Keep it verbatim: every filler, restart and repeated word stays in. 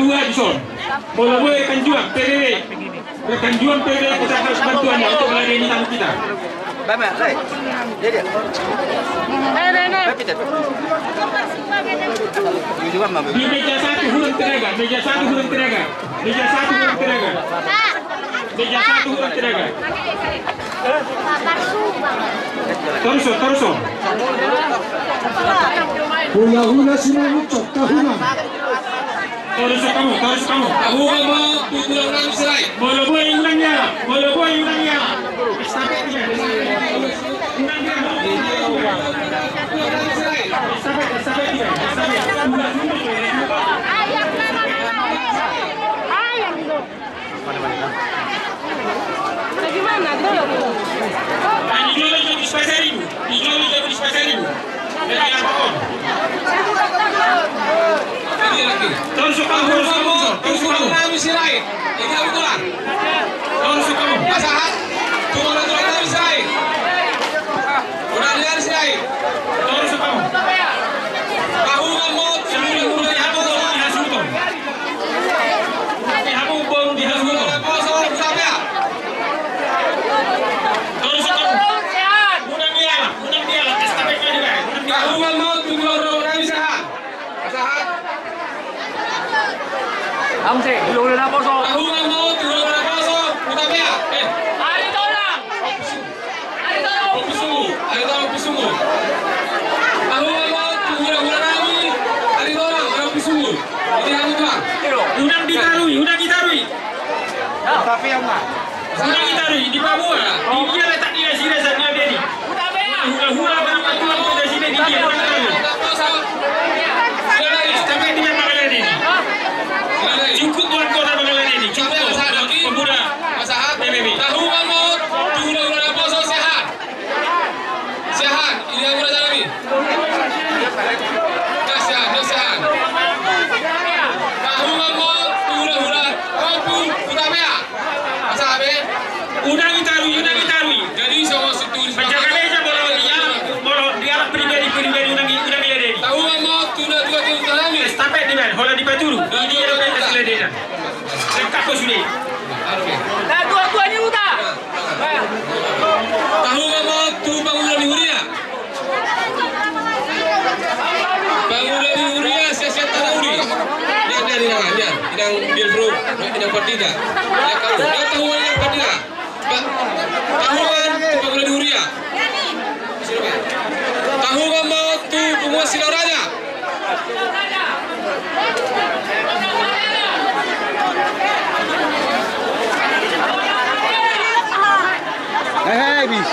Dua dison. Molo boi rekan juang P B B. Rekan juang P B B, kita harus bantuannya untuk melayani tamu kita. Di meja satu hurang tenaga, meja satu hurang tenaga, meja satu hurang tenaga. Meja satu hurang tenaga. Toruson, toruson. Hula-hula si Mamucok, tahuna. Toruson hamu, toruson hamu. Tahuna ma tu tulang nami Sirait. Molo boi unang dialap, molo boi unang dialap. Unang dialap. Bagaimana? Di jolo, di jolo, di jolo, di jolo. Toruson hamu, toruson hamu, toruson hamu. Toruson hamu. Pasahat. Tulang nami Sirait. Unang dialap Sirait. Toruson hamu. Tahuna ma tu tulang nami Sirait. Di hamu boru di hamu. Toruson hamu. Unang dialap, unang dialap, estafet ma dibaen. Tahuna ma tu tulang nami Sirait. Amse, hula-hula naposo. Tahuna ma tu hula-hula naposo. Hutapea. Eh. Ari Tolang. Ompu Sungu. Ari Tolang, Ompu Sungu. Tahuna ma tu hula-hula nami. Ari Tolang, Ompu Sungu. Di hamu tulang. Unang ditarui, unang ditarui. Unang ditarui, di Papua. Di dia letak dia sida sa dia dedi. Hula-hula bang matulang pada sida di dia. Unang ditarui. Estafet dibaen mangalean i. Cukup tulang kota mangalean i. Cukup tulang pemuda. P B B. Tahuna ma tu hula-hula naposo, Siahaan. Siahaan, di hamu raja nami. Siahaan, Siahaan. Tahuna ma tu hula-hula Ompu Hutapea. Asa be. Unang ditarui, unang ditarui. Jadi sama situ. Penjaga meja, molo dialap, molo dialap pribadi, pribadi unang di, unang diledei. Tahuna ma tu hula-hula Hutapea. Estafet dibaen, holan dipaturu. Di dia letak dia sida. Lengkap do sude. Oke. Nah, tua-tua ni uta. Tahuna ma tu pangula ni huria. Pangula ni huria, sian-sian Tanauli. Nian, nian, nian, nian. Nian Bilbro, nian Partida. Nian kau, nian tahuna nian Partida. Tahuna ma tu pangula ni huria. Tahuna ma tu punguan Silau Raja. Hei, hei, bis.